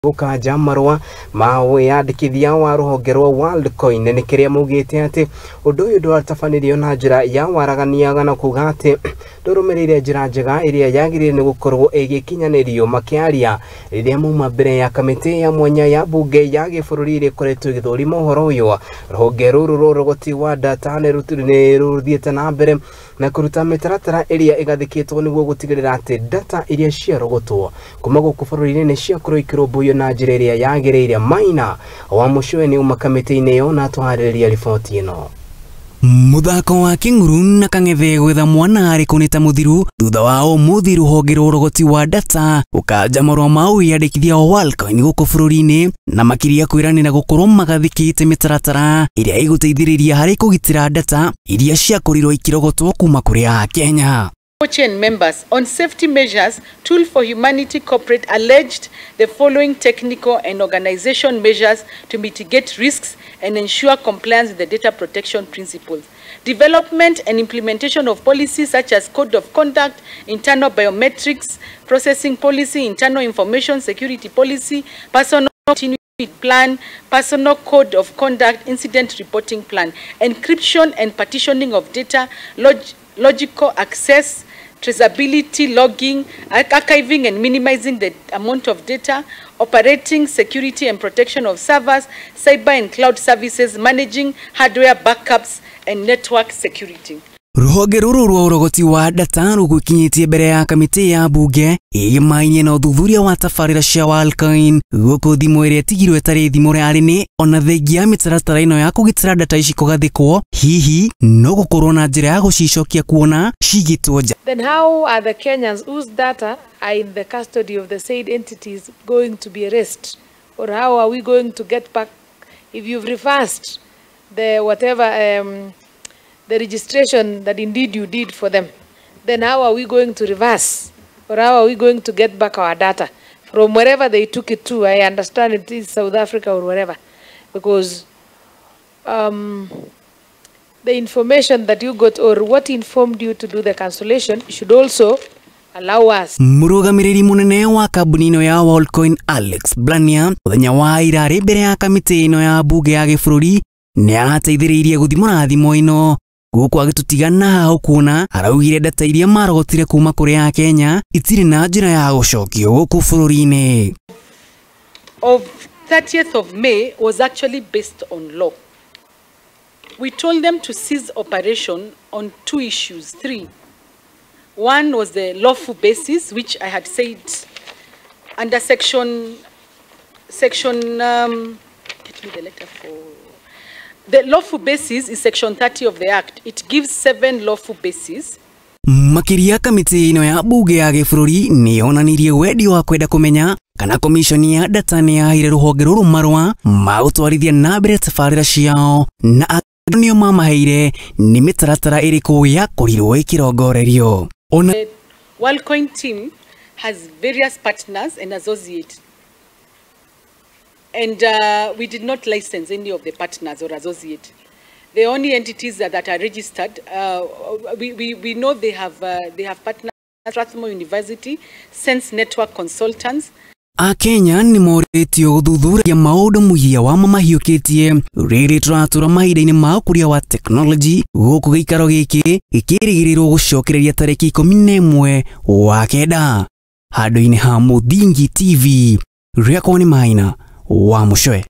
Gũkanja marũa ma wĩyandĩkithia wa rũhonge rwa Worldcoin nĩ kĩrĩa maugĩte atĩ ũndũ ũyũ ndũratabanirio na njĩra ya waragania na kuga atĩ ndũrũmĩrĩire njĩra njega ĩrĩa yagĩrĩire nĩ gũkorwo ĩgĩkinyanĩrio. Makĩaria rĩrĩa mauma mbere ya kamĩtĩ ya mwanya ya mbunge ya gĩbũrũri ĩrĩa ĩkoretwo ĩgĩthũrima ũhoro ũyũ, rũhonge rũrũ rwa ũrogoti wa data nĩ rũthiĩte na mbere na kũruta mĩtaratara ĩrĩa ĩgathĩkĩtwo nĩguo gũtigĩrĩra atĩ data iria ciarogotwo kuma gũkũ bũrũri-inĩ nĩ ciakorwo ikĩrũmbũiyo na njĩra ĩrĩa yagĩrĩire. Maina wa Mũcũe nĩ uma kamĩtĩ-inĩ ĩyo na atũharĩrĩria riboti ĩno. Muthako wa King'uru na Kang'ethe gwetha mwana arĩkũ nĩ ta mũthiru thutha wa ũmũthĩ rũhonge rwa ũrogoti wa data gũkanja marũa ma wĩyandĩkithia wa Worldcoin gũkũ bũrũri-inĩ na makĩria kwĩranĩra gũkorwo magathĩkĩte mĩtaratara ĩrĩa ĩgũteithĩrĩria harĩ kũgitĩra data iria ciakorirwo ikĩrogotwo kuma kũrĩ Akenya. Chain members on safety measures, Tool for Humanity Corporate alleged the following technical and organization measures to mitigate risks and ensure compliance with the data protection principles. Development and implementation of policies such as code of conduct, internal biometrics, processing policy, internal information security policy, personal continuity plan, personal code of conduct, incident reporting plan, encryption and partitioning of data, logical access, traceability, logging, archiving and minimizing the amount of data, operating security and protection of servers, cyber and cloud services, managing hardware backups and network security. Rũhonge rũrũ rwa ũrogoti wa data rũgũkinyĩtie mbere ya kamĩtĩ ya mbunge ĩgĩmainie na ũthuthuria wa tabarĩra cia Worldcoin gũkũ thimũ ĩrĩa ĩtigirwo ĩtarĩ thimũ yarĩ nĩ ona thengia ya mĩtaratara ĩno ya kũgitĩra data ici kũgathĩkwo, hihi no gũkorwo na njĩra ya gũcicokia kuona cigĩtwo nja. Then how are the Kenyans whose data are in the custody of the said entities going to be erased? Or how are we going to get back if you've reversed the whatever the registration that indeed you did for them? Then how are we going to reverse, or how are we going to get back our data from wherever they took it to? I understand it is South Africa or wherever, because the information that you got or what informed you to do the cancellation should also allow us. Mũrũgamĩrĩri mũnene wa kambuni ĩno ya Worldcoin Alex Blania mũthenya wa ira arĩ mbere ya kamĩtĩ ĩno ya mbunge ya gĩbũrũri nĩ arateithĩrĩirie gũthimũra thimũ ĩno gũkũ agĩtũtigana hau kuona araugire data iria marogotire kuma kũrĩ Akenya itirĩ na njĩra ya gũcokio gũkũ bũrũri-inĩ. Of 30th of May was actually based on law. We told them to cease operation on two issues, three. One was the lawful basis, which I had said under section, get me the letter for... The lawful basis is section 30 of the Act. It gives 7 lawful bases. Makĩria kamĩtĩ ĩno ya mbunge ya gĩbũrũri nĩ yonanirie wendi wa kwenda kũmenya kana komishoni ya data nĩ yaheire rũhonge rũrũ marũa ma gũtwarithia na mbere tabarĩra ciao na nĩo mamaheire nĩ mĩtaratara ĩrĩkũ yakorirwo ĩkĩrongorerio. Ona Worldcoin team has various partners and associates. And we did not license any of the partners or associate. The only entities that are registered, we know they have partners, Strathmore University, Sense Network Consultants. Akenya nĩ morĩtio gũthuthuria maũndũ mũhia wa mamahiũkĩtie rĩrĩ tũratũra mahinda-inĩ ma ũkũria wa tekinoronjĩ gũkũ gĩikaro gĩkĩ gĩkĩrĩgĩrĩrwo gũcokereria tarĩki 11 wa kenda handũ-inĩ ha Mũthingi TV. Rĩakwa nĩ Maina wa Mũcwe.